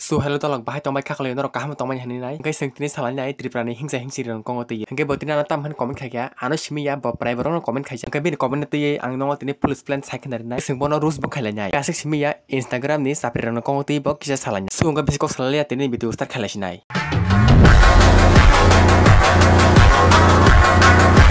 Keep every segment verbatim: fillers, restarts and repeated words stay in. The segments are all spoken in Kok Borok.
So, hello tolok, bahai tongbai kha khlai norok kaham tongmani hinwi nai. Hwnkhe chwng tini salai nai Tripura ni hingsa hingsi rok kongo twi. Hwnkhe bo tini ano tamoni comment khaikha, ano simi ya bo prai borok no comment khaisa. Hwnkhe bini comment no twi ang nongo tini full explain sai khna rinai. Chwng bono roast bo khailai nai. Aswk simi ya Instagram ni chapri rok no kongo twi bo kisa salai nai. So, hwnkhe bisi kok salai ya tini video start khailai sinai.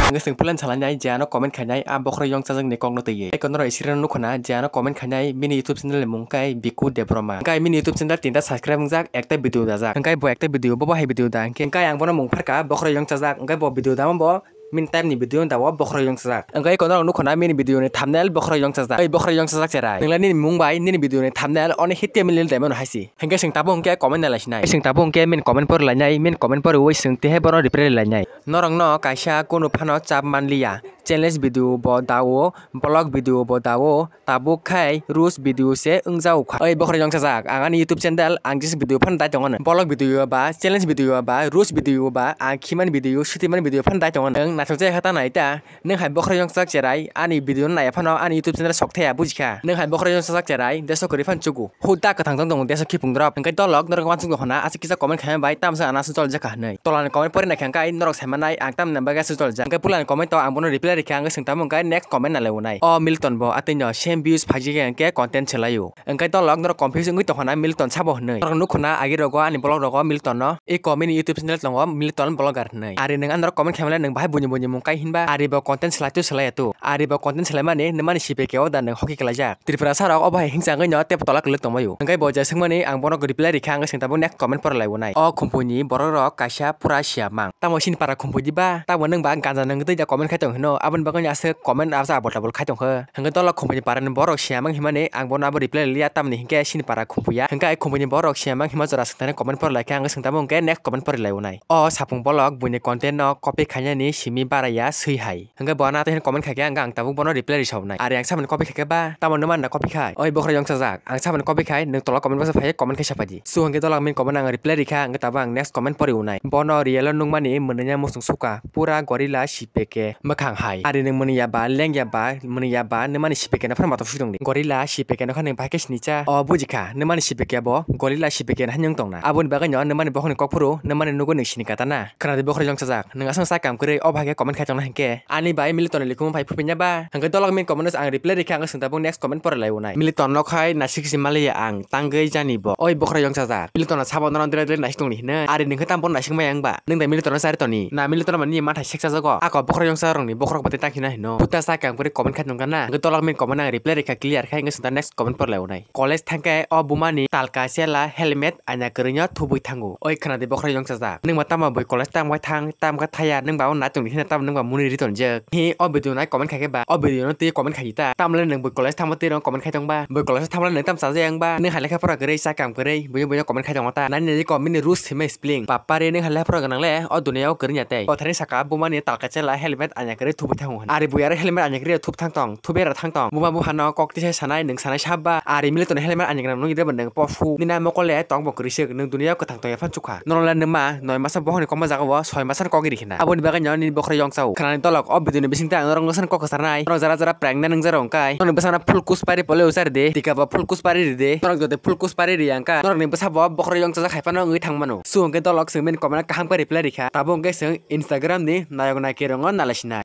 Hwnkhe chwng plan salai nai je ano comment khainai a bokhorok yong chajak ni kok no twi. Eko norok isiri no nukho na je ano comment khainai bini YouTube channel ni mung khe Biku Debbarma. Hwnkhe bini YouTube channel tinta subscribe wngjak, ekta video dajak. Hwnkhe bo ekta video bo bahai video da hwnkhe hwnkhe ang bono mung pharkha bokhorok yong chajak. Hwnkhe bo video dama bo min time ni video da o bokhorok yong chajak. Hwnkhe eko norok nukho na bini video ni thumbnail bokhorok yong chajak. Ei bokhorok yong chajak cherai. Nwngla nini mung bai nini video ni thumbnail oni hitte milil dai mano haisi. Hwnkhe chwng tabuk hwnkhe comment nalai sinai. Chwng tabuk hwnkhe min comment pori lainai, min comment pori ui chwng tehe bono reply lainai. Norokno kaisa kunu phano chap manliya. Challenge video bo dao, vlog video bo dao, tabuk khai roast video se wngjago kha. Oi bokhorok yong chajak, ang ani YouTube channel ang jesa video phano dai tongo no. Vlog video ba, challenge video ba, roast video ba, ang khimani video, shooting mani video phano dai tongo no. Nwng naithok jaya kha ta nai ta. Nwng hai bokhorok yong chajak cherai, ani video no naiya phano ani YouTube channel sok thaya bujikha. Nwng hai bokhorok yong chajak cherai, deso kwrwi phano chugo. Huda kwthang tong tongo deso khipung drop. Hwnkhe dolok norok wansuk tongkha na, aswk kisa comment khaima bai, tamsa ano aswk chol jakha hwnwi. Tolani comment pori naikha hwnkhe norok saimanai, ang tamni bagwi aswk chol jak. Hwnkhe pulani comment o ang bono reply rikha, hwnkhe chwng tamo hwnkhe next comment nalai unai. O Milton bo atwino same views phaijak ya hwnkhe content swlaio. Hwnkhe dolok norok confuse wngwi tongkha na Milton sabo hwnwi. Norok nukho na agi rogo ani vlog rogo Milton no. Eko bini YouTube channel tongo Milton Vlogger hwnwi. Ari nwng ano comment khaimale nwng bahai buini buini mung kai hinba ari bo content swlai tu swlaiya tu. Ari bo content swlaimani nwmani C P K o da nwng hoki kwlaijak. Tripura sarok obo hai hingsa wngwi no tei tola kwlwk tongbaio. Hwnkhe bo je swngmani ang bono reply rikha, hwnkhe chwng tabuk next comment pori lai unai. O Khumpui ni borok rok kaisa pura siya mang. Tamo chini para Khumpui di ba? Tamo nwng ba ganja nwng twi da comment khai tong hino? Aboni bagwi aswk comment absa abol tabol khai tong khe. Hwnkhe dolok Khumpui ni para ni borok siya mang himani ang bono abo reply liya, tamni hinkhe chini para Khumpui ya. Hwnkhe ai Khumpui ni borok siya mang hima jora swk thani comment pori lai khe ang swng tabuk hwnkhe next comment pori lai unai. O sapung bolok buini content no copy khainani simi baraya swi hai. Hwnkhe bo ano atwi hwnwi comment khaikhe, hwnkhe ang tabuk bono reply rwsaunai. Ari ang samani copy khaikhe ba, tamo nwmani na copy khai? Oi bokhorok yong chajak, ang samani copy khai, nwng tola comment bosa phai comment khe sapaidi. So hwnkhe dolak min comment ang reply rikha, hwnkhe tabuk ang next comment pori unai. Bono real o nukmani mwnwya muchung suka, pura gorilla C P K mwkhang hai. Ari nwng mwnwya ba, lengya ba, mwnwya ba, nwmani C P K no phano matok sui tongdi. Gorilla C P K no kha nwng bahai khe sini cha. O bujikha, nwmani C P K bo gorilla C P K no hai nwng tongna. Aboni bagwi no nwmani bokhorni kokphuru, nwmani nugwi nwng sini kata na. Khwnadi bokhorok yong chajak. Nwng aswk sa kam kwrwi, o bahai khe comment khai tongna hinkhe ani bai Milton ni likhumung phai phuphinya ba? Hwnkhe dolok min comment ang reply rikha, ang swng tabuk next comment pori lai unai. Milton no khai nasik si maliya ang, tangwi jani bo. Oi bokhorok yong chajak. Milton no sabo nono dre dre nasik tongni hino. Ari nwng khe tamo bono nasik maya wng ba? Nwng da Milton no chari toni? Na Milton no mani matha sek chajago. Ako bokhorok yong chajak rokni bokhorok bwtwi tangkhina hino. Puta sa kam kwrwi comment khai tongkha na. Hwnkhe dolok min comment ang reply rikha clear khai, hwnkhe swng ta next comment pori lai unai. College thangkhe o bumani talka chela helmet anya kwrwino thubui thango. Oi khwnadi bokhorok yong chajak. Nwng ba tamo bui college tamo thang, tamo khe thaya, nwng ba o naitongni hino tamo nwng ba muni ri tonjak. Hi o video nai comment khaikhe ba, o video no twi comment khaidi ta. Tamle nwng bui college tamo twi rong comment khai tong ba, bui college tamo nwng tam chajak yang ba, nwng hai lekha pora kwrwi cha kam kwrwi, buino buino comment khai tongo ta. Nani nani comment ni roast himai spling. Papari nwng hai lekha pora gwnang le, o dunia o kwrwngya tei. Kothari saka bumani talka chela helmet anya kwrwi thubui thango hwn. Ari bui aro helmet anya kwrwi thup thang tong. Thubera thang tong. Buma buphano kok tisa sanai, nwng sanai sab ba. Ari Milton helmet ani gwnang nukgwi debo nwng pofu. Nina mokol le tong bo kwrwiswk. Nwng duniya o kwthang tongya phan chukha. Norok le nwma noi masa bohorni kokma jaga o soi masa ni kok iri khna. Aboni bagwi no nini bokhorok yong chao. Khwnani dolok o video ni bisingtwi ang norok nwsani kok kwcharnai. Norok jara jara prank na nwngjak rw wngkai. Norok ni bwsakno full kuspari poleo chari di. Tika bo full kuspari ri di. Norok jodi full kuspari ri ya wngkha. Norok ni bwsa bo bokhorok yong chajak hai phano wngwi thang mano. Su hwnkhe dolok chwng bini comment kaham khe reply rikha. Tabuk hwnkhe chwng Instagram ni nayok naiki rokno nalai sinai.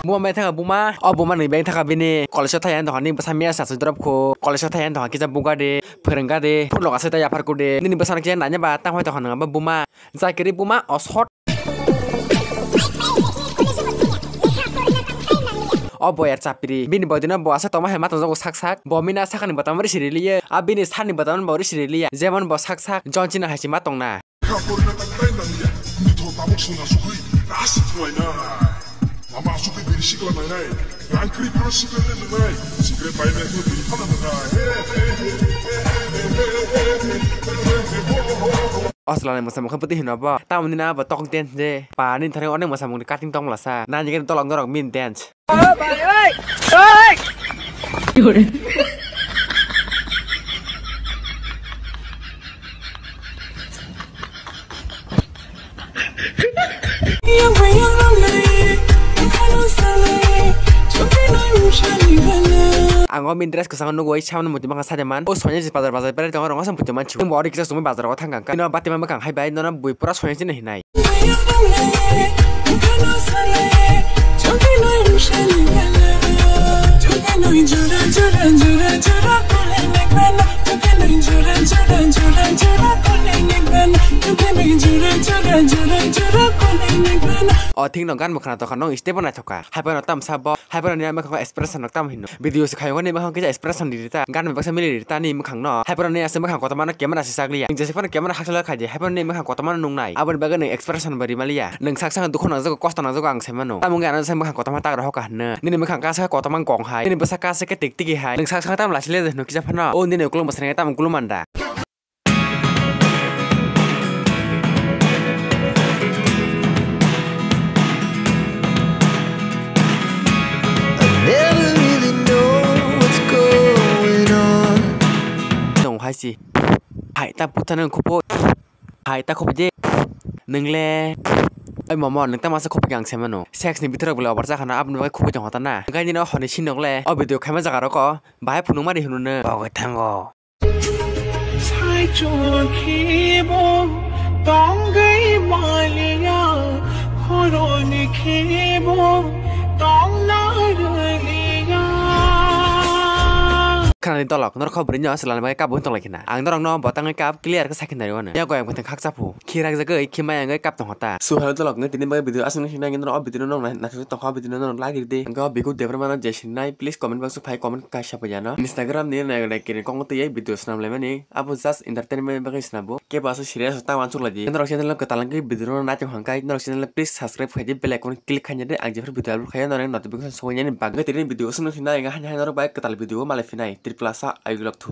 Buma mai thanga buma, o buma ni beng thanga bini college o thai ang tongkha, nini bwsa mia sa drop kho, college o thai ang tongkha, kisa buga de, phwrwngga de, phunuk aswk ta yaphar kho de, nini bwsa no kisa nanya ba tamo thai tongkha nang ba buma, jakiri buma o sot. O boyar chapri, bini body no bo aswk tongma hai ma tongjago sak sak, bo mina sakani bwtang risi riliye, a bini sani bwtang bo risi riliya, jemon bo sak sak jon chini hai si ma tongna. Kha porina tak tai nang ya. Mutho tabuk sona sukri ras khlaina. Mama sukri biri sikla nainai. Rang kri phano sikla nainai. Sikre bai nai ko biri phano nainai. Asla ni masa mukha pati hino ba. Tamni na ba tok dance de. Pa ni thare onek masa mukni cutting tong mala sa. Na ni tolong dorok min dance. Ang o bini dress kwchang nugwi samani muitu bwkhang sade man. O sonya je bazar bazar berai tongo, rong asam muitu manchi. Bo ori kisa sumui bazar o thang kang. Ino bati ma bwkhang hai bai, nono bui pura sonya chini hinai. O thik no gan bwkhana tokha, nong step bo naithok kha. Hai phano tamsa bo, hai phano ni mwkhang expression rok tamo hino. Video se khayo ni mwkhang kisa expression riri ta. Gan bai baksa mili riri ta ni mwkhang no. Hai phano ni aswk mwkhang kotorma no camera se chakliya. Nwng jesa phano camera hakchal khaidi. Hai phano ni mwkhang kotorma no nungnai. Aboni bagwi nwng expression bai rimaliya. Nwng sak sak dukhu nangjago, kosto nangjago ang sai mano. Tamo wngkha ano sai mwkhang kotorma tak rohor kha hwnwi. Nini mwkhang kasa kotorma gong hai. Nini bwsa kasa khe tik tiki hai. Nwng sak sak tamo lachilai de hwnwi kisa phano. O nini ukulung bwsani tamo kulumanda. I never really know what's going on. Tong hai si. Hai ta puta nang khupo. Hai ta khupo je. Nang le. Oi momo, nang ta masa khupo ang se mano. Sex ni bithorok bole obar jakhana aboni bagwi khupo tong hota na. Ngai dino honi sinok le. O video khaima jaga roko. Bahai phunuk mari hunu ne. Bagwi thango. Saichung khibo tongwi maliya, khoroni khibo tongna rwliya. Khanani dolok, norok kho bwrwino swlana bagwi kap bo tonglaikha na. Ang norokno botangwi kap clear khe sakhi nari wano. Yago yang bwthang khakcha phu. Khirak jagwi khimai wngwi kap tongkha ta. So, hello, tolok wngwi tini bagwi video aswk nang sinai, norok o video no nang naithok tongkha, o video no norok like ridi. Wngkha o Biku Debbarma no je sinai, please comment box o phai comment kaisa phai ano. Instagram ni nai nai kiri kong twi video swnam laimani. Abo just entertainment bagwi swnabo. Kebo aswk serious ta wansuk laidi. Norok channel no kwtal wngwi video no naithok hwnkhe norok channel no please subscribe khaidi, bell icon click khaina di. Ang jephru video upload khayo norok notification soknani bagwi. Tini video aswk nang sinai, wngkha haino haino norok bai kwtal video malai phinai. Triple asa ayuk lok thu.